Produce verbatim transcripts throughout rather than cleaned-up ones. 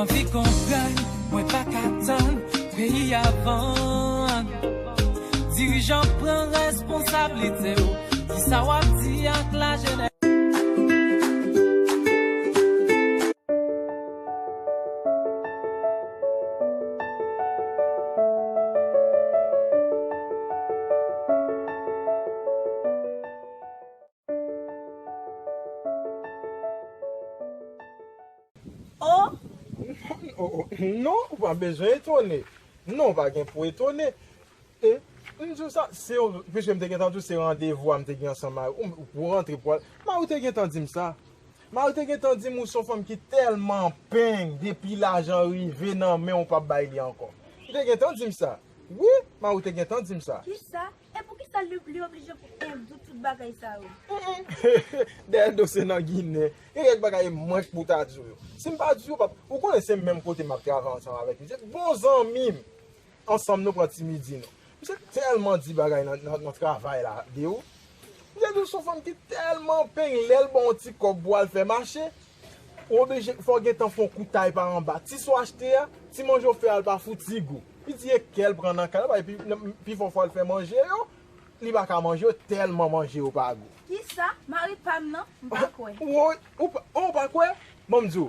Anvi konprann, mwen pa ka tann, peyi a vann. Dirijan, pran responsablite w, di sa w ap di ak lajenès. Oh! Oh, oh, non, ou pa bezwen etone. Non, pa gen pou etone. E, m di w sa, se yon, piske m te gentan di w se randevou a m te gen ansanm a ou, ou rantre pou al. Mari w te gentan di m sa. Mari w te gentan di m ou se yon fanm ki tèlman peng, depi lajan rive nan men w, w p ap bay li ankò. Li te gentan di m sa. Wi, Mari w te gentan di m sa. Kisa? E poukisa li, li oblije pou envou tout bagay sa yo? Dèyè do se nan Ginen. Gen kèk bagay mwen k pou ta di w yo. Si m pa di w, w p ap, ou konnen se menm kote m ap travay ansanm avèk misye. Bon zanmi m. Ansanm nou pran ti midi nou. Misye tèlman di bagay nan, nan, nan travay la de ou. Misye di w se yon fanm ki tèlman peng, lè l ba w yon ti kòb pou w al fè mache, ou oblije, fò w gentan fè yon kout tay pa anba. Ti swa achte a, ti manje w fè a, l pa fouti gou. Li di e kè l pran nan kay la, pi, pi fò fò l fè manje yo, li pa ka manje yo tèlman manje yo pa gou. Kisa? Mari pa m nan? M pa kwè. Woy, ou pa, ou pa kwè? Ban m di w,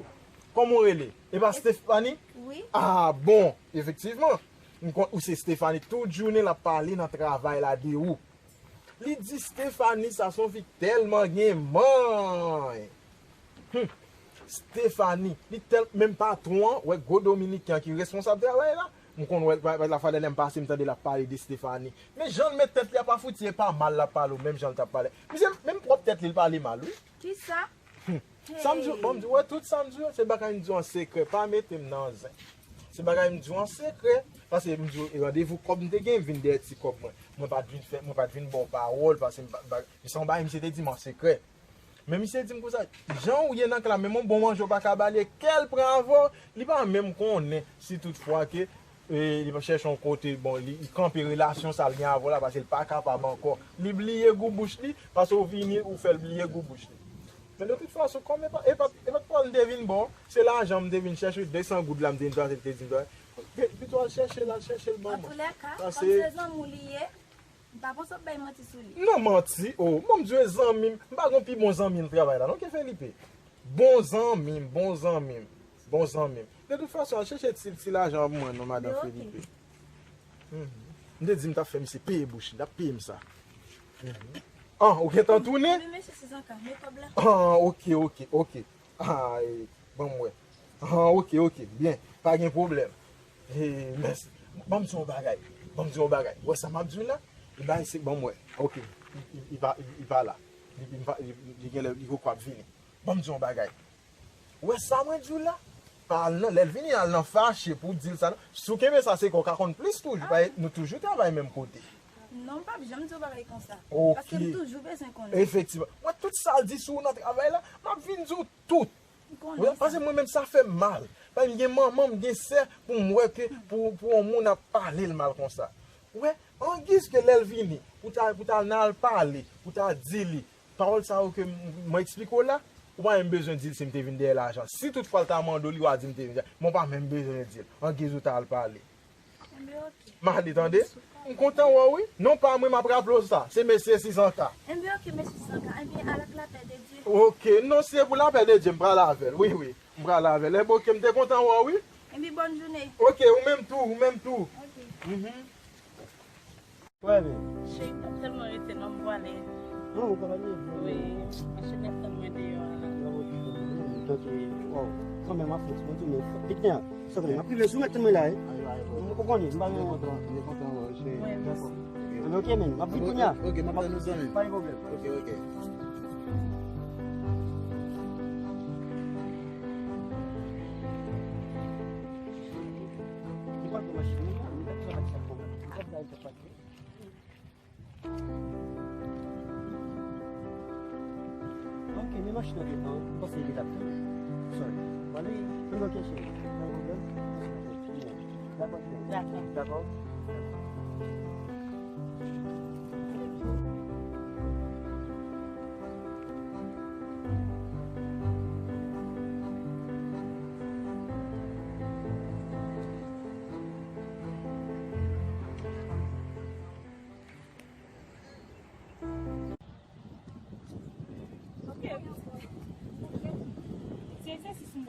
kòman w rele? E pa Stephanie? Wi. Ah bon, efektivman. M konn ou se Stephanie, tout jounen l ap pale nan travay la de ou. Li di Stephanie sa se yon fi k tèlman gen manyen. Hum. Stephanie, li tèl, menm patwon an, wè gwo dominiken an ki responsab travay la, m konn wè, wè, wè lafwa dèyè m pase m tande l ap pale de Stephanie. Men jan l met tèt li a pa fouti, e pa mal l ap pale w, menm jan l t ap pale. Misye, menm pwòp tèt li, l pale mal, wi. Kisa? Sa m di w, bon, m di w, wè, tout sa m di w yo, se bagay m di w an sekrè, pa mete m nan zen. Se bagay m di w an sekrè, paske m di w, randevou kòb m te gen, m vin dèyè ti kòb mwen. Mwen pa t vin fè, mwen pa t vin ba w pawòl, paske m pa, m pa, se yon bagay misye te di m an sekrè. Men misye di m konsa, jan w ye nan kay la, menm yon bon manje w pa ka ba li, e kè l pran avè w, li pa menm konnen si toutfwa ke E, li pa chèche yon kote, bon, li, li kanpe relasyon sa l gen avè w la, paske l pa kapab ankò. Li bliye gou bouch li, paske w vini, ou fè l bliye gou bouch li. Men de tout fason, kòm e pa, e pa, e pa t pawòl m te vin ba w, se lajan m te vin chèche, de san goud la m te vin plase, l te di m, pito al chèche l, al chèche l ban mwen. Antoulèka, kòm se zanmi w li ye, m pa panse w ap bay manti sou li. Non, manti, oh, bon, m di w e zanmi m, m pa gen yon pi bon zanmi nan travay la, non, ke Felipe. Bon zanmi m, bon zanmi m, bon zanmi m. De tout fason, al chèche ti, ti lajan an pou mwen non, madan Felipe. M te di m t ap fè misye peye bouch li, l ap peye m sa. Ah, ou gentan tounen? Wi, mesye Sizanka, men kòb la. Ah, ok, ok, ok. Ah, e, ban m wè. Ah, ok, ok, byen, pa gen pwoblèm. E, mèsi. Ban m di w yon bagay, ban m di w yon bagay. Ou wè sa m ap di w la? E bagay se, ban m wè. Ok, li, li, li pa, li, li pa la. Li, li, pa, li, li genlè, li poko ap vini. Ban m di w yon bagay. Ou wè sa mwen di w la? Pa al nan, lè l vini, al nan fache pou w di l sa non. Si w kenbe sa, se ke w ka konn plis toujou, paske nou toujou travay menm kote. Non, m p ap janm di w bagay konsa. Ok. Paske m toujou bezwen konnen. Efektivman. Mwen, tout sa l di sou ou nan travay la, m ap vin di w tout. M konnen sa. Paske mwen menm, sa fè m mal. Paske m gen manman, m gen sè, pou m wè ke, pou, pou yon moun ap pale l mal konsa. Ou wè, angiz ke lè l vini, pou ta, pou ta al nan al pale, pou ta di li, pawòl sa yo ke m, mwen eksplike w la, ou pa menm bezwen di l si m te vin dèyè lajan. Si toutfwa l ta mande w li, w a di m te vin dèyè. Men w pa menm bezwen di l. Angiz ou ta al pale. Enben, oke. M ale, tande. M kontan wè w, wi. Non pa mwen, m ap raple w sa. Se mesye Sizanka. Enben, oke, mesye Sizanka. Enben, al ak lapè de Dye. Oke. Non, si se pou lapè de Dye, m prale avè l. Wi, wi. M prale avè l. Enben, oke, m te kontan wè w, wi. Enben, bòn jounen. Oke, ou menm tou, ou menm tou. Oke. Mhm. Wè, men. Cheri, m t ap tèlman rete non, m prale. Non, ou prale? Wi, mache nèf tan mwen deyò a. Tanke, waw, kanmenm, ap fè ti pon tounen. Vit, nya, sòt mwen, m ap rive sou mèt mwen la, wi. Ou konnen, m pa gen kontan, m kontan wè w, cheri. Wi, mèsi. Anben, oke, men, m ap vit kounya. Oke, m ap tann ou, zanmi m. Pa gen pwoblèm. Oke, oke. Li pa gen machin, li pa gen machin. Ok, men machin nan devan, m panse li t ap vini. Sorry. Wale, ann ok, cheri. Pa gen pwoblèm. Dakò, cheri. Dakò. Dakò.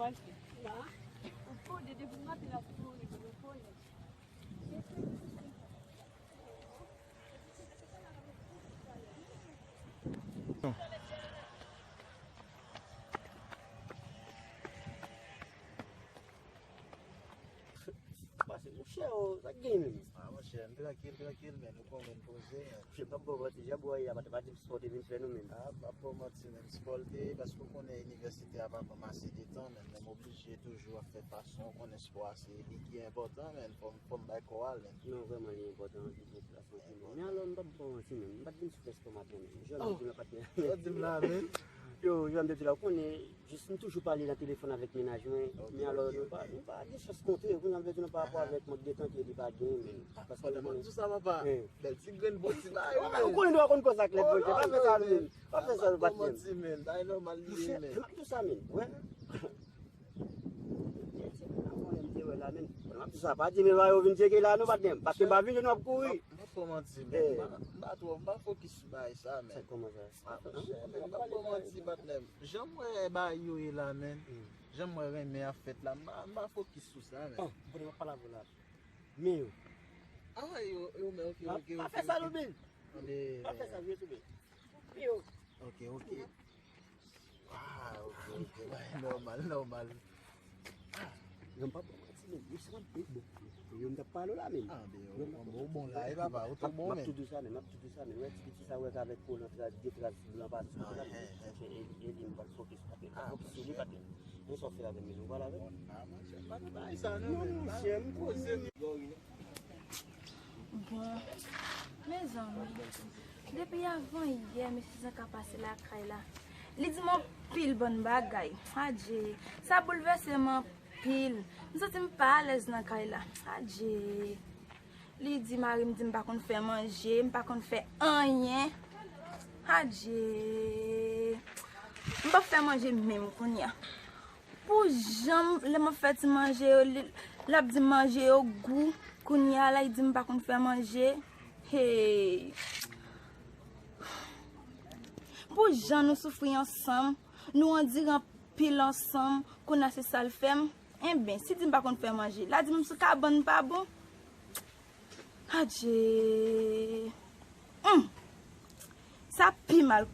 Pase monchè, o, sa k genyen menm? Ah, monchè, m trankil, trankil, men ou konnen m poze, men. Monchè, m p ap ba w manti, jan bò a ye a, pa di m sipòte vin fè nou menm. Ah, m p ap ba w manti, men m sipòte, paske ou konnen inivèsite a pa ban m ase de tan, men, men m oblije toujou ap fè fason, ou konnen spò a se li ki enpòtan, men fò m, fò m bay kò a l, men. Non, vrèman, li enpòtan anpil pou lasanti, men. Men alò, m p ap ba w manti, men. M pa t vin sou fè spò maten, men. Jan m di la, patnè. Sa w di m la, men? Yo, jan m te di la, ou konnen, jis m toujou pale nan telefòn avèk mennaj mwen, men alò nou pa, nou pa gen chans kontre, kounye a m vle di nou pa rapò avèk mank de tan ke li pa gen, men, paske ou konnen. Sa, papa. Bèl ti grenn bon ti bagay, wi, men. Ou konnen nou pa konn koz ak lèt, monchè. Pa fè sa, men. Pa fè sa, patnè. Monchè, m ap di w sa, men. Wè. Sa pa di men ba yo vin tcheke la non, patnè. Paske m pa vin, nou ap kouri. M ap fè w manti, men. M pa, m pa twò, m pa fokis sou bagay sa, men. Sa kòman sa? Ah, monchè, men, m pa fè w manti, patnè. Jan m wè bagay yo ye la, men. Jan m wè renmen ap fèt la, m pa, m pa fokis sou sa, men. Bon, m konnen m ap pale avè w la. Men yo. Ah, yo, yo, men, ok, ok, ok. Pa fè sa, non, men. Pa fè sa, vye tou, men. Men yo. Ok, ok. Ah, ok, ok. Bay nòmal, nòmal. Ah, men m pa ba w manti, men. Yo se yon bèl bon. Yo m t ap pale w la, men. Ah, men yo, bon, bon, bon, la, e papa, ou tou bon, men. M ap tou di w sa, men. M ap tou di w sa, men. Wè, ti piti sa, wè, k avèk po nan tras, de tras blan pase sou la, men. E li m pral fokis, patnè. M pral fokis sou li, patnè. Men sa w fè avè m, men. Ou pale avè m? Ah, monchè, m pa nan bagay sa, non, men. Non, monchè, m konnen. Bon, mezanmi, depi avan yè, mesye Zanka pase lakay la. Li di m anpil bòn bagay. Adje, sa boulvèse m anpil. M santi m pa alèz nan kay la. Adje. Li di mari m di m pa konn fè manje, m pa konn fè anyen. Adje. M p ap fè manje menm kounye a. Pou jan m, lè m ap fè ti manje yo, li, l ap di m manje yo gou. Kounye a la, li di m pa konn fè manje. Hey. Pou jan nou soufri ansanm, nou andire anpil ansanm, kounye a se sa l fè m. Enben, si di m pa konn fè manje, l a di m sou kabann pa bon. Adje. Hum. Sa pi mal.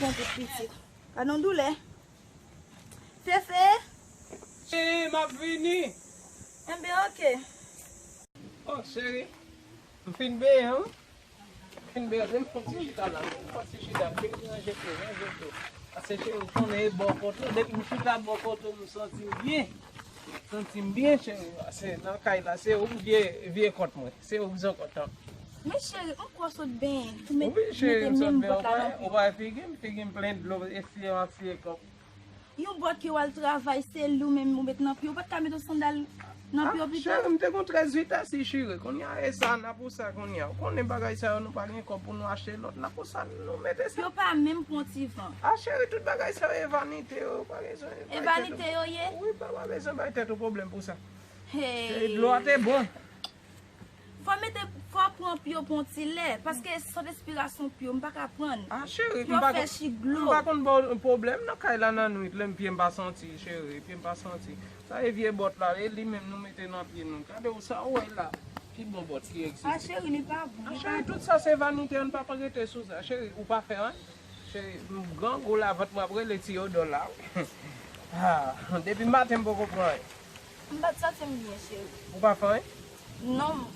Kontre pitit. Gad yon doulè. Fefe. Cheri, m ap vini. Enben, oke. Oh, cheri. M fin benyen, wi. M fin benyen, m fon ti chita la. M fon ti chita. M fin ranje tou, ranje tou. Paske cheri, ou konnen e bò kote w. Depi m chita bò kote w, m santi m byen. Santi m byen, cheri. Se nan kay la, se ou k vye, vye kont mwen. Se ou k zokòt lan. Men cheri, m kwè w sot benyen. Tou mete, wi, cheri, mete m sot menm bòt la nan pye. Ou pa wè figi m, figi m plen dlo, eseye m ap siye kòk. Yon bòt ke w al travay, se li w menm ou met nan pye w. Ou pa t ka mete yon sandal nan pye w pito? Ah, cheri, m te gon trèz uit asi chire. Kounye a, e sa, n a pou sa kounye a. Ou konnen bagay sa yo, nou pa gen kòb pou nou achte lòt. N a pou sa, nou mete sa. Yo pa menm pran ti van. Ah, cheri, tout bagay sa yo, e vanite yo. Ou pa bezwen. E vanite yo ye? Wi, pa, pa bezwen bay tèt ou pwoblèm pou sa. Hey. Cheri, dlo a te bon. Fò mete, fò pran pye w pou yon ti lè, paske sant espirasyon pye w, m pa ka pran. Ah, cheri, m pa konn, m pa konn ba w pwoblèm nan kay la nan nwit, lè m pye m pa santi, cheri, pye m pa santi. Sa e vye bòt la, e li menm nou mete nan pye nou. Gade w sa w wè la, pi bon bòt ki egziste. Ah, cheri, li pa bon. Ah, cheri, tout sa se vanite, ann pa rete sou sa, cheri, ou pa fè anyen. Cheri, m grangou la, vant mwen ap rele Tiyodò la, wi. Ah, depi maten m poko pran anyen. M pa t santi m byen, cheri. Ou pa fè anyen? Non.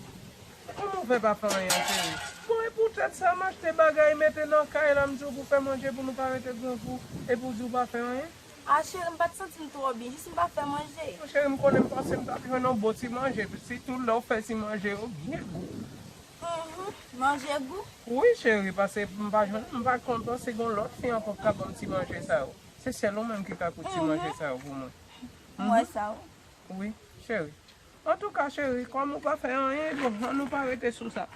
Kòman w fè pa fè anyen, cheri? Bon, e poutèt sa m achte bagay mete nan kay la, m di w pou fè manje pou nou pa rete grangou, epi w di w pa fè anyen? Ah, cheri, m pa t santi m twò byen, jis m pa fè manje. Bon, cheri, m konnen m panse m t ap jwenn yon bon ti manje, sitou lè w fè ti manje yo byen gou. Mhm, manje gou? Wi, cheri, paske m pa jwenn, m pa konn panse gon lòt fi ankò k ka ban m ti manje sa yo. Se sèl ou menm ki ka koud ti manje sa yo pou mwen. M wè sa, wi. Wi, cheri. Antouka, cheri, kòm ou pa fè anyen, bon, ann nou pa rete sou sa.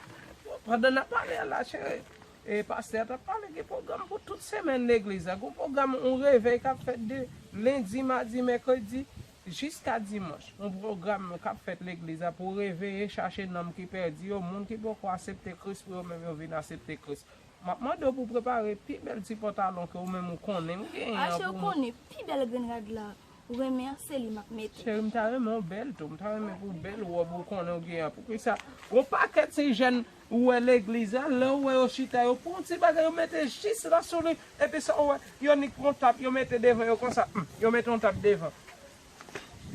Pandan n ap pale a la, cheri, e pastè a t ap pale gen pwogram pou tout semèn legliz la. Gon pwogram, yon revèy k ap fèt de lendi, madi, mèkredi, jiska dimanch. Yon pwogram k ap fèt legliz la pou reveye, chache nanm ki pèdi yo, moun ki poko aksepte Kris pou yo menm yo vin aksepte Kris. M ap mande w pou w prepare pi bèl ti pantalon ke ou menm ou konnen m genyen an pou mwen. Achte, ou konnen, pi bèl grenn rad la. Ou renmen an, se li m ap mete. Cheri, m ta renmen w bèl tou. M ta renmen pou bèl wòb ou konnen w gen an. Poukisa? Gon pakèt se jèn ou wè legliz la, lè w wè yo chita, yo pran ti bagay, yo mete jis la sou li. Epi sa w wè, yo nik pran tap, yo mete devan yo konsa. Hmm, yo mete yon tap devan.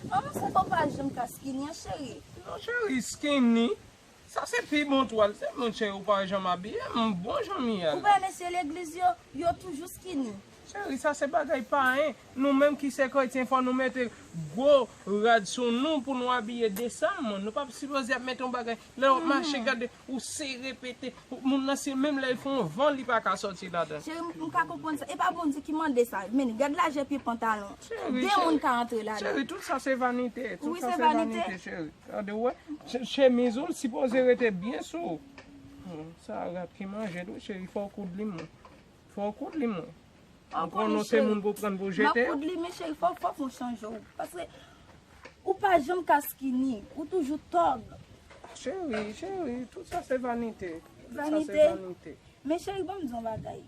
An, se pa w pa janm ka skinny an, cheri. Non, cheri, skinny. Sa se pi bon twal. Se moun cheri, ou pa wè jan m abiye, m bon jan m ye a. Ou pa wè mesye legliz yo, yo toujou skinny. Cheri, sa se bagay payen. Nou menm ki se kretyen, fò nou mete gwo rad sou nou pou nou abiye desann. Nou pa sipoze ap mete yon bagay. Lè w ap mache, gade, ou sere pete. Moun nan, se menm lè l fè yon van, li pa ka sòti ladan. Cheri, m, m ka konprann sa. E pa Bondye ki mande sa. Men gad lajè pye pantalon. Cheri, de moun ka antre ladan. Cheri, tout sa se vanite. Tout sa se vanite, cheri. Gade, w wè, che-, chemiz ou, l sipoze rete byen sou ou. Hmm, sa rad ki manje l, wi, cheri, fò w koud li, mwen. Fò w koud li, mwen. M konnen w se moun pou pran pou jete. M ap koud li, men cheri, fò, fò, fò w chanje w. Paske ou pa janm ka skinny, ou toujou tòg. Cheri, cheri, tout sa se vanite. Tout sa se vanite. Men cheri, ban m di w yon bagay.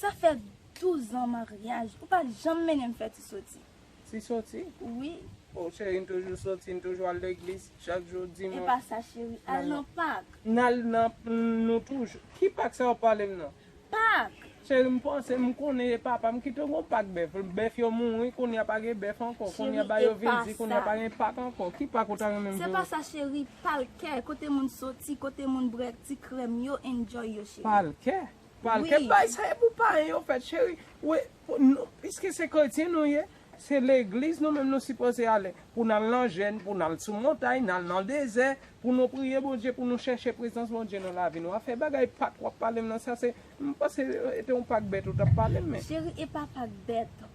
Sa fè douz an maryaj, ou pa janm mennen m fè ti soti. Ti soti? Wi. O cheri, n toujou soti, n toujou al legliz, chak jou dimanch. E pa sa, cheri, al nan pak. N al nan, nou toujou. Ki pak sa w ap pale m nan? Pak! Cheri, m panse, m konnen e papa m ki te gon pak bèf. Bèf yo mouri, kounye a pa gen bèf ankò. Kounye a ba yo vin di, kounye a pa gen pak ankò. Ki pak ou ta renmen m jwe? Se pa sa, cheri, palkè, kote moun soti, kote moun bwè ti krèm yo, enjoy yo, cheri. Palkè? Palkè? Wi. Bay sa e pou payen yo fèt, cheri. Wi, pou nou, piske se kretyen nou ye, se legliz nou menm nou sipoze ale. Pou n al nan jèn, pou n al sou montay, n al nan dezè, pou nou priye Bondye, pou nou chèche prezans Bondye nan lavi nou. Afè bagay pak w ap pale m nan, sa se, m panse, e te yon pak bèt ou t ap pale m, men. Cheri, e pa pak bèt.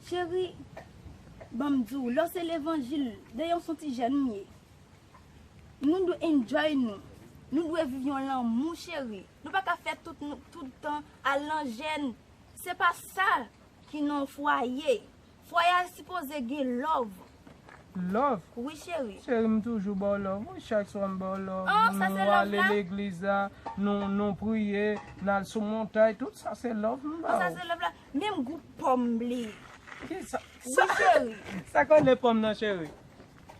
Cheri, ban m di w, lè w se levanjil, dayè w se yon ti jèn m ye. Nou dwe enjoy nou. Nou dwe viv yon lanmou, cheri. Nou pa ka fè tout, nou, tout tan al nan jèn. Se pa sa ki nan fwaye. Fwaye a sipoze gen love. Love? Wi, cheri. Cheri, m toujou ba w love. Wi, chak swa m ba w love. An, sa se love la? Nou ale legliz la, nou, nou priye, n al sou montay, tout sa se love m ba w. An, sa se love la. Menm gou pòm li. Ki sa? Wi, cheri. Sa k rele pòm nan, cheri?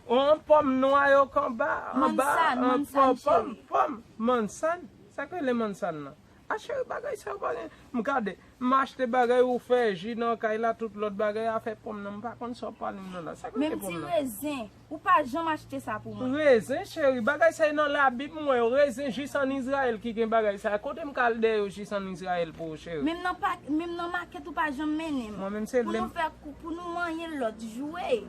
Yon pòm nwa yo k anba, anba, mansann, pòm, cheri. Pòm, mansann. Sa k rele mansann nan? A cheri, bagay sa yo pa gen. M gade, m achte bagay ou fè ji nan kay la, tout lòt bagay, afè pòm nan, m pa konn sa w pale m nan la. Sa k rele pòm nan? Menm ti rezen, ou pa janm achte sa pou mwen. Rezen, cheri, bagay sa yo nan Labib, m wè yo, rezen jis ann Izrayèl ki gen bagay sa. Kote m ka al dèyè yo jis ann Izrayèl pou ou, cheri? Menm nan pa, menm nan makèt, ou pa janm mennen m. Mwen menm se pou nou fè kou, pou nou manyen lòt, jwe,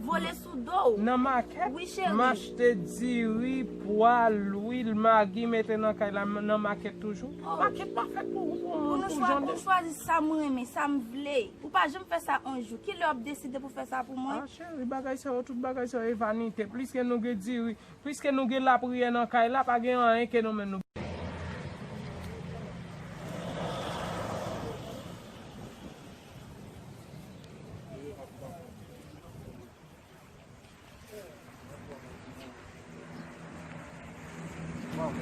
vole sou do w. Nan makèt? Wi, cheri. M achte diri, pwa, lwil, magi, mete nan kay la, m-, nan makèt toujou. Oh. Makèt pa fèt pou, pou, pou moun pou jande. Pou nou chwa-, pou chwazi sa m renmen, sa m vle. Ou pa janm fè sa yon jou. Kilè w ap deside pou fè sa pou mwen? Ah, cheri, bagay sa yo, tout bagay sa yo, e vanite. Pliske nou gen diri, pliske nou gen lapriyè nan kay la, pa gen anyen ke nou menm nou. Bon.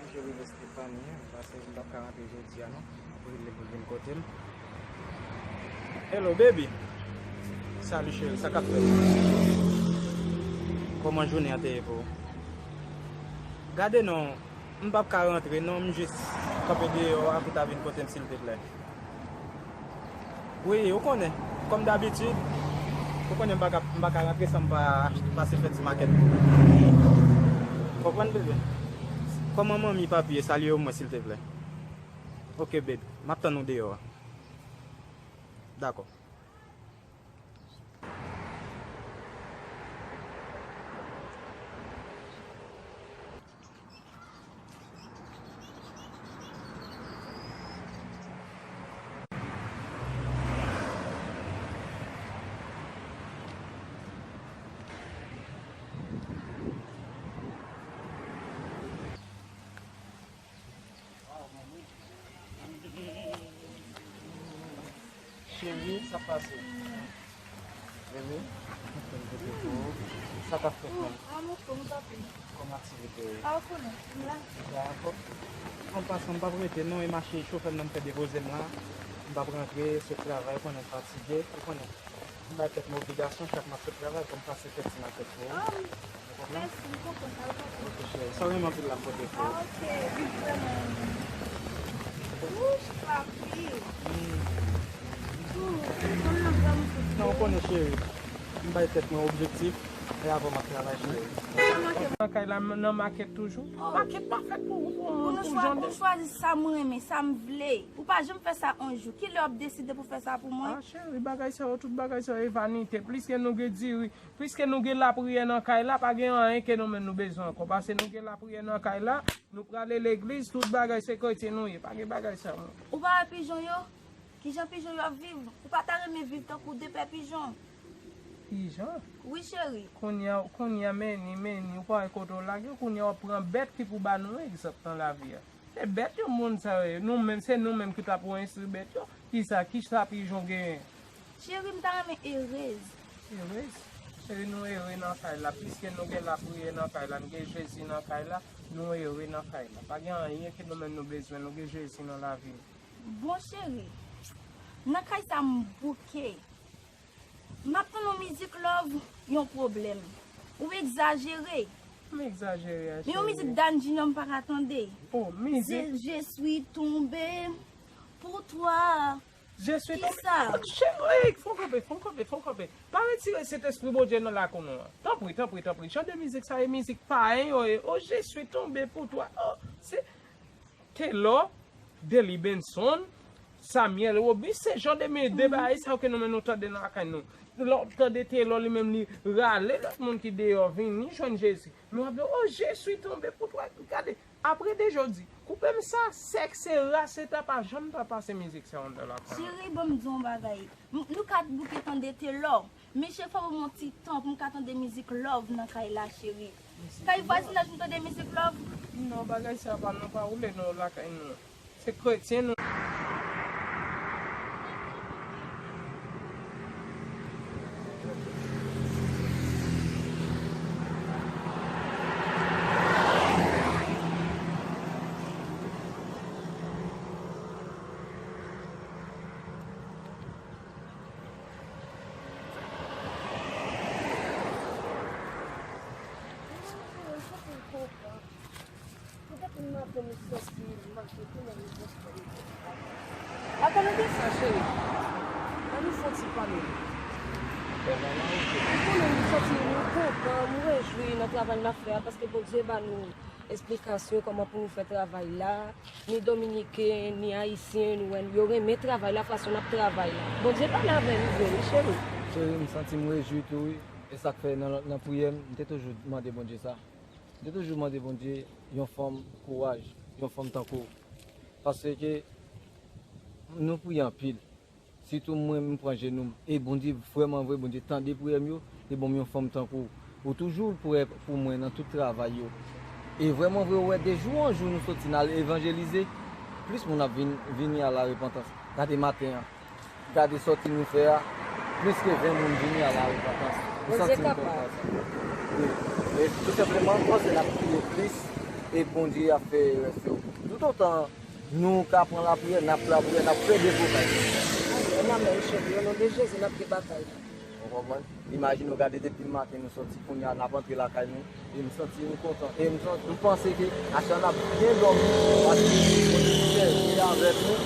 Mwen rive Stefani, paske m p ap ka rantre jodi a non. M ap rele pou l vin kote m. Hello, baby. Salut, cheri. Sa k ap fèt? Kòman jounen an te ye pou ou? Gade non, m p ap ka rantre non, m jis kanpe deyò a pou w ta vin kote m, silteplè. Wi, ou konnen, kòm dabitid, ou konnen m pa ka, m pa ka rantre san m pa ach-, pase fè ti makèt pou ou. Konprann, bebe? Kòman manmi, papi ye? Salye yo mwen, silteplè. Ok, babe. M ap tann ou deyò a. Dakò. Cheri, sa k pase? Bebe, sa k ap fèt la? Amou, kòman w ap ye? Kòman aktivite yo ye? A, ou konnen, m la. Dakò. An pasan, m p ap rete non, e mache chofè m nan m fè depoze m la. M p ap rantre, se travay, ou konnen m fatige, ou konnen. M bay tèt mwen obligasyon, chak m ap fè travay, fò m pase tèt ti makèt pou ou. Ou konprann? Mèsi, m konprann sa, ou konprann. Ok, cheri. Sa w renmen anpil la, m pote pou ou. Ah, ok, m vrèman renmen. Wouch, papi. Hmm. Ooh, m konn nan vrèman sou. Non, ou konnen, cheri. M bay tèt mwen objektif, e avè w m ap travay, cheri. Nan kay la, nan makèt toujou. Oh. Makèt pa fèt pou, pou, pou, pou nou chwa-, pou nou chwazi sa m renmen, sa m vle. Ou pa janm fè sa yon jou. Kilè w ap deside pou fè sa pou mwen? Ah, cheri, bagay sa yo, tout bagay sa yo, e vanite. Pliske nou gen diri, pliske nou gen lapriyè nan kay la, pa gen anyen ke nou menm nou bezwen ankò. Paske nou gen lapriyè nan kay la, nou prale legliz, tout bagay se kretyen nou ye. Pa gen bagay sa yo. Ou pa wè pijon yo? Kijan pijon yo ap viv? Ou pa ta renmen viv tankou de pè pijon? Pijon? Wi, cheri. Kounye a, kounye a, men ni, men ni, ou pa wè kote w lage, kounye a w ap pran bèt ki pou ba nou egzanp nan lavi a. Se bèt yo moun sa yo ye. Nou menm, se nou menm ki ta pou enstwi bèt yo. Kisa, kisa pijon genyen? Cheri, m ta renmen erez. Erez? Cheri, nou ere nan kay la. Piske nou gen lapriyè nan kay la, nou gen Jezi nan kay la, nou ere nan kay la. Pa gen anyen ke nou menm nou bezwen, nou gen Jezi nan lavi nou. Bon, cheri, nan kay sa m bouke. M ap tann yon mizik love, yon pwoblèm. Ou egzajere. M egzajere a, cheri. Men yon mizik Dan Junior m pa ka tande. Oh, mizik. Je, je suis tombé pour toi. Je suis tombé. Kisa? Cheri, fè w kanpe, fè w kanpe, fè w kanpe. Pa retire Sentespri Bondye nan lakou nou an. Tanpri, tanpri, tanpri. Jan de mizik sa e mizik payen yo ye. Oh, je suis tombé pour toi. Oh, se Telò, Deli Benson, Samuel Roby, se jan de, de bagay sa yo ke nou menm nou tande nan lakay nou. Lè w tande Telò li menm li rale lòt moun ki deyò vini jwenn Jezi. Men w ap di, oh, je suis tombé pour toi. Gade, apre de jodi, koupe m sa sèk, se ra, se ta pa janm ta pase mizik sa yo anndan lakay nou. Cheri, ban m di w yon bagay. M, nou ka bouke tande Telò. Men cheri, fò ban m yon ti tan pou m ka tande mizik love nan kay la, cheri. Kay vwazinaj nou tande mizik love? Non, bagay sa pa, nou pa woule non lakay nou. Se kretyen nou. Akoz nou gen sa, cheri? Ann nou fè yon ti pale. Ou konnen, m santi m kontan, m rejwi nan travay n ap fè a, paske Bondye ba nou esplikasyon kòman pou nou fè travay la. Ni Dominiken, ni Ayisyen, nou wè, yo renmen travay la, fason n ap travay la. Bondye pale avè nou vre, wi, cheri. Cheri, m santi m rejwi tou, wi. E sa k fè nan, nan priyè m, m te toujou mande Bondye sa. M te toujou mande Bondye yon fanm kouraj, yon fanm tankou w. Paske nou priye anpil. Sitou mwen, m pran jenou m. E Bondye, vrèman vre, Bondye tande priyè m yo, li ban m yon fanm tankou w. Ou toujou prè pou mwen nan tout travay yo. E vrèman vre, ou wè, de jou an jou nou soti n al evanjelize, plis moun ap vin, vini a la repantans. Gade maten an. Gade sòti nou fè a, plis ke ven moun vini a la repantans. M santi m kontan. Wi. E tou senpleman, m panse n ap priye plis e Bondye ap fè rès yo. Toutotan nou ka pran lapriyè, n ap lapriyè, n ap fè devway nou. Amèn, amèn, cheri. O non de Jezi, n ap gen batay la. Ou konprann? Imajine w gade depi maten nou sòti kounye a n ap antre lakay nou. E m santi m kontan. E m santi, m panse ke aswè n ap byen dòmi. Paske Bondye sèvi avèk nou.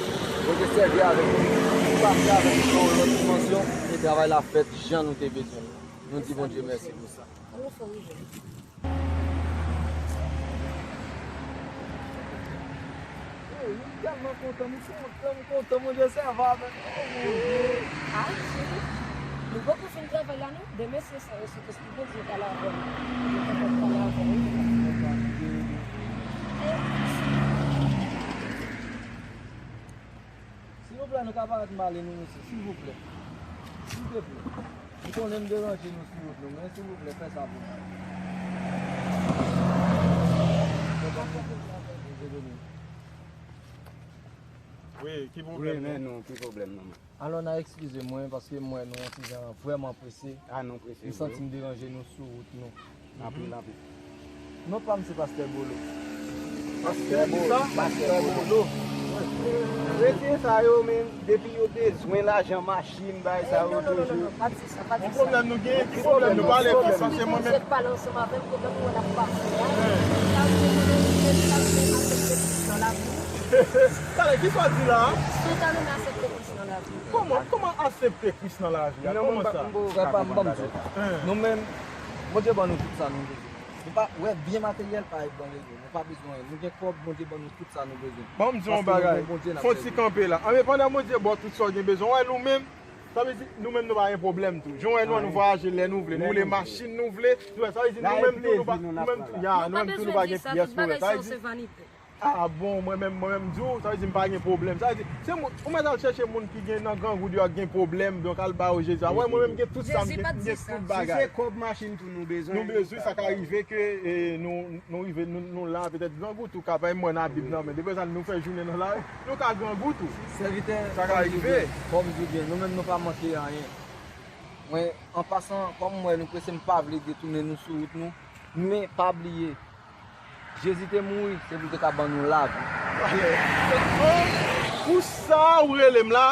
Bondye sèvi avèk nou. Nou pase avèk nou nan yon lòt dimansyon. E travay la fèt jan nou te bezwen l. Nou di Bondye mèsi pou sa. Hey, m tèlman kontan, m kontan, m kontan, Bondye sèvi avè m. Oh, Bondye. Ay, cheri. Nou poko fin travay la, non? Demen se sa, yo, Sentespri Bondye pale avè m. Yo kapab pale avè m, wi. Silvouplè, nou ka parèt m ale, non, mesye, silvouplè. Silvouplè. M konnen m deranje nou sou wout nou, men silvouplè, fè sa pou mwen. Wi, ki pwoblèm nou? Wi, men nou, ki pwoblèm nou? Alò, n a eskize mwen, paske m wè nou yon ti jan vrèman prese. A, nou prese, wi. M santi m deranje nou sou wout nou. Anpil, anpil. Non pa m se Pastè Bolo. Pastè Bolo, Pastè Bolo. Kretyen sa yo menm, depi yo bezwen lajan, machin, bay sa yo toujou. Pa di sa, pa di sa. Ki pwoblèm nou genyen? Ki pwoblèm nou pale? Paske mwen menm. Bondye pale ansanm avè m, pwoblèm nou wè n ap pase a. Sa vle mwen nou vle sa vle aksepte Kris nan lavi nou. Talè, ki sa w di la? Sou ta nou aksepte Kris nan lavi nou. Kòman, kòman aksepte Kris nan lavi a? Kòman sa? Frè pa m, ban m di w. Nou menm, Bondye ban nou tout sa nou bezwen. Nou pa, wè, byen materyèl pa bon rezon. Nou pa bezwen anyen. Nou gen kòb, Bondye ban nou tout sa nou bezwen. Ban m di yon bagay. Fon ti kanpe la. Anben, pandan Bondye ba w tout sa w gen bezwen, wè nou menm, sa vle di nou menm nou pa gen pwoblèm tou. Jan w wè nou, nou vwayaje lè nou vle, nou woule machin nou vle. Nou wè, sa vle di nou menm tou, nou pa, nou menm tou, ya, nou menm tou, nou pa gen pyès pwoblèm. Sa vle di, a bon, mwen menm, mwen menm di w, sa vle di m pa gen pwoblèm. Sa vle di, se moun, ou mèt al chèche moun ki gen nan grangou deyò ki gen pwoblèm, donk al ba yo Jezi a. Wè, mwen menm gen tout sa, m gen, m gen tout bagay. Si se kòb machin tou nou bezwen, nou bezwen, sa ka rive ke, e, nou, nou rive, nou, nou la, petèt grangou tou ka, pa mwen nan Bib nan, men depi sa nou fè jounen nan lari, nou ka grangou tou. Sèvitè, sa ka rive. Kòm di w byen, nou menm nou pa manke anyen. Mwen, an pasan, kòm mwen, nou prese, m pa vle detounen nou sou wout nou, men pa bliye, Jezi te mouri, se pou l te ka ban nou lavi. Pou sa ou rele m la,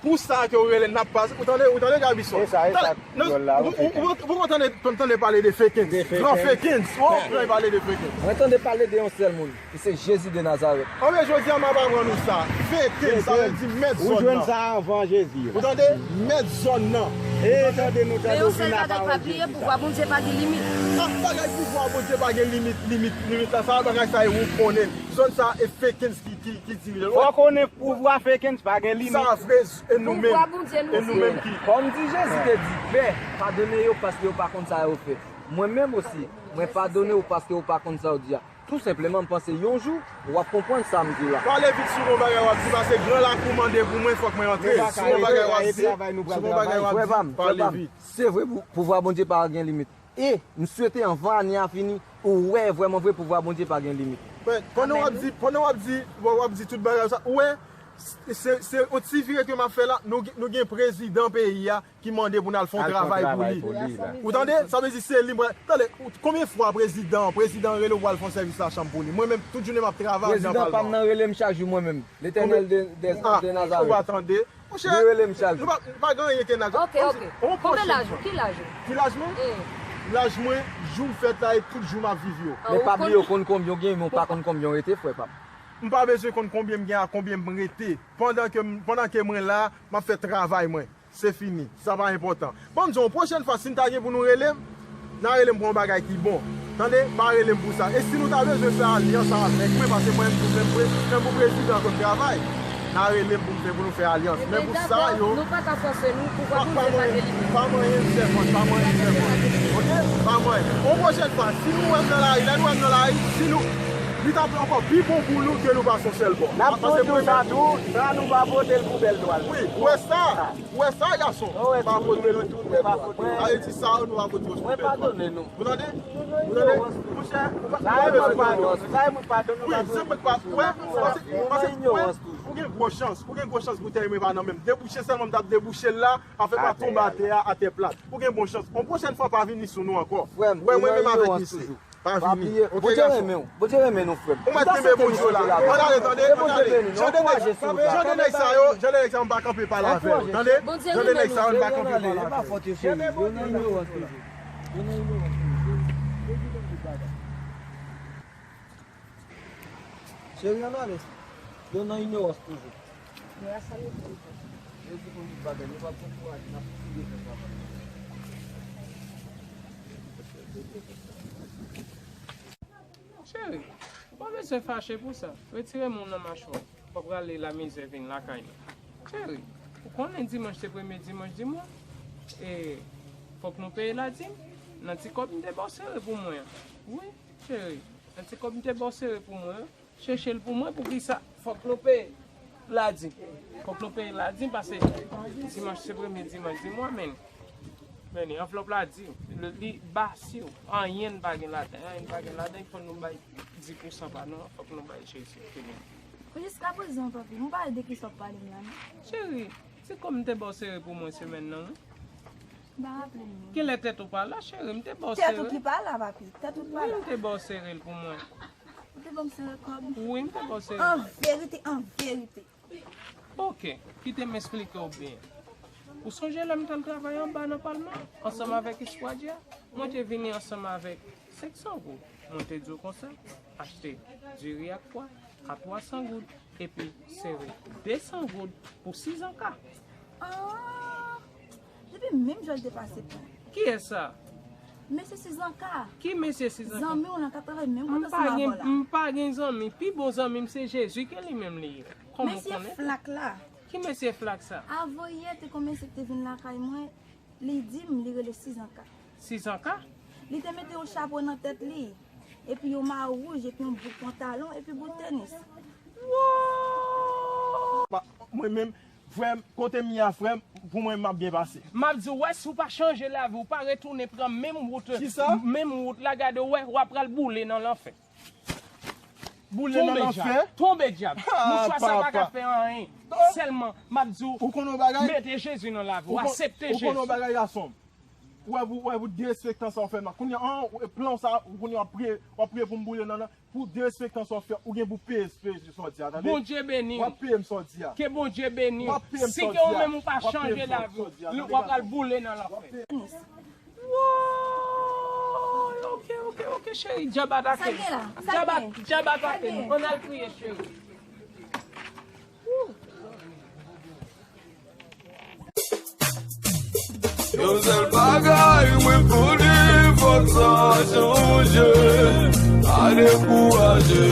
pou sa ke ou rele n ap pase, ou tande, ou tande Gabison. E sa, e sa, ou, ou, ou, ou, ou tande, tande pale de Fekens. Gran Fekens. Ou pale de Fekens. Mwen tande pale de yon sèl moun, ki se Jezi de Nazarèt. Anben, jodi a, m ap aprann ou sa. Fekens, sa vle di mèt zòn nan. Ou jwenn sa anvan Jezi. Ou tande? Mèt zòn nan. E tande nou, tande w vin ap aranjezi sa. Pouvwa Bondye pa gen limit. Ak bagay pouvwa Bondye pa gen limit, limit, limit la, sa bagay sa e ou konnen. Zòn sa e Fekens ki, ki, ki dirije l. Fò konnen pouvwa Fekens pa gen limit. Sa vre, e nou menm, e nou menm ki. Kòm di Jezi te di, Pè, padone yo paske yo pa konn sa yo fè. Mwen menm osi, mwen padone w paske w pa konn sa w di a. Tou senpleman, m panse yon jou, w ap konprann sa m di w la. Pale vit sou yon bagay w ap di, paske gran lakou mande pou mwen, fòk mwen antre. Si yon bagay w ap di, si yon bagay w ap di, pale vit. Se vre, pou, pouvwa Bondye pa gen limit. E m swete anvan ane a fini, ou wè vrèman vre pouvwa Bondye pa gen limit. Pandan w ap di, pandan w ap di, w ap di tout bagay sa, ou wè, se, se yon ti vire ke m ap fè la, nou, nou gen prezidan peyi a, ki mande pou n al fè yon travay pou li. Ou tande? Sa vle di se li, mwen, tande, konbyen fwa prezidan, prezidan rele w pou al fè yon sèvis lachanm pou li? Mwen menm, tout jounen m ap travay anndan palman. Prezidan pa m nan rele m chak jou mwen menm. Letènèl de, de, de Nazarèt. Ou pa tande? Monchè, li rele m chak jou. Nou pa, nou pa gen anyen ke n a. Ok, ok. Konbyen laj ou? Ki laj ou? Ki laj mwen? Laj mwen, jou m fèt la e tout jou m ap viv yo. Men pa bliye, ou konn konbyen w gen, men w pa konn konbyen w rete, frè pa m. M pa bezwen konn konbyen m gen a konbyen m rete. Pandan ke m, pandan ke mwen la, m ap fè travay mwen. Se fini. Sa pa enpòtan. Ban m di w, yon pwochèn fwa, si n ta gen pou nou rele m, n a rele m pou yon bagay ki bon. Tande? Pa rele m pou sa. E si nou ta bezwen fè alyans avèk mwen, paske mwen menm tou, menm pou, menm pou prezidan ke m travay, n a rele m pou m fè, pou nou fè alyans. Men pou sa yo, nou pa ka fòse nou, pouvwa Bondye pa gen limit. Pa manyen m sèvant, pa manyen m sèvant. Ok? Pa manyen. Yon pwochèn fwa, si nou wè m nan lari, lè nou wè m nan lari, si nou, li t ap ankò pi bon pou nou ke nou pase yon sèl bò. N ap tou di w sa tou, sa nou pa pote l pou bèl twal. Wi, ou wè sa? Ou wè sa, gason? Pa pote nou tout, nou pa pote. Sa vle di sa, nou pa pote yo sou bèl twal. Ou tande? Ou tande? Monchè, ou pa, pa bezwen padon. Wi, se mwen k pa, ou wè, paske, paske, ou gen gwo chans, ou gen gwo chans boutèy mwen pa nan men m. Debouche sèlman m t ap debouche l la, afè pa tonbe atè a, atè plat. Ou gen bon chans. Yon pwochèn fwa pa vini sou nou ankò. Wè, mwen menm avèk misye. Pa vini. Bondye renmen w. Bondye renmen nou, frè m. Ou mèt kenbe Bondye la. Ann ale, tande, ann ale. Jan de nèg, jan de nèg sa yo, jan de nèg sa yo, m pa kanpe pale avè yo. Tande? Jan de nèg sa yo, m pa kanpe pale avè yo. Kenbe Bondye la. Cheri, ann ale. Yo nan inyowans toujou. Jezi konn tout bagay, nou p ap dekouraje, n ap kontinye fè travay. Cheri, ou pa bezwen fache pou sa. Retire men w nan machwa w. W ap rale lamizè vin lakay nou. Cheri, ou konnen dimanch se premye dimanch di mwa. E fòk nou peye ladim. Nan ti kòb m te ba w sere pou mwen an. Wi, cheri. Nan ti kòb m te ba w sere pou mwen an. Chèche l pou mwen, poukisa fòk nou peye ladim? Fòk nou peye ladim, paske dimanch se premye dimanch di mwa, men, men anvlòp la di, li ba siw, anyen n pa gen ladan, anyen n pa gen ladan, fò nou bay dis pousan pa nou, fòk nou bay Jezi. Jiskaprezan, papi, m pa wè de kisa w ap pale m la, non. Cheri, se kòb m te ba w sere pou mwen semèn nan, wi. M pa raple m, non. Kilè tèt ou pa la, cheri? M te ba w sere. Tèt ou ki pa la, papi. Tèt ou pa la. Wi, m te ba w sere l pou mwen. Ou te ban m sere kòb? Wi, m te ba w sere. An verite, an verite. Ok, kite m esplike w byen. Ou sonje lè m t al travay anba nan palman, ansanm avèk Espoir Dia? Mwen te vini ansanm avèk senk san goud. Mwen te di w konsa, achte diri ak pwa a twa san goud, epi sere de san goud pou sizanka. Ah, depi menm jan l te pase pou mwen. Kiyès sa? Mesye Sizanka. Ki mesye Sizanka? Zanmi w lan k ap travay menm M kote pa ansanm avè gen, w la. M pa gen zanmi. Pi bon zanmi m se Jezi ke li menm li ye. Kòman w Mesye konnen? Flak la. Ki mesye Flak sa? Avanyè te gon mesye ki te vin lakay mwen, li di m li rele Sizanka. Sizanka? Li te mete yon chapo nan tèt li, epi yon mayo wouj, epi yon bout pantalon, epi bout tenis. Pa- Mwen menm, frè m, kote m ye a, frè m, pou mwen, m ap byen pase. M ap di w, wè, si w pa chanje lavi, w pa retounen pran menm wout, Kisa? Menm wout la, gade, wè, w ap pral boule nan lanfè. Boule nan lanfè? Tonbe dyab. Ah, Mouchwa sa pa ka papa. Fè anyen. Sèlman, m ap di w, Ou konn yon bagay? Mete Jezi nan lavi w, Ou kon- aksepte Ou konn yon Jezi. Bagay, gason m? Ou wè pou, ou wè pou derespektan sa w fè m nan. Kounye an, plan sa, kounye an, w ap priye, w ap priye pou m boule nan, nan. Pou derespektan sa w fè, ou gen pou peye, peye sa w di a, tande? Bondye beni W w. Ap peye m sa w di a. Ke Bondye beni W w. ap peye m Si sa w ke ou di a. menm ou pa W ap peye chanje m sa w- lavi sa w di a, w, tande, w ap al gason? Boule nan W ap lanfè. peye m. Woy, ok, ok, ok, cheri, djab atake Sa gen la? m. Sa Djab at- gen? Djab atake Sa m. gen? Ann al priye, cheri. Yon sèl bagay mwen konnen, fòk sa chanje. Pa dekouraje.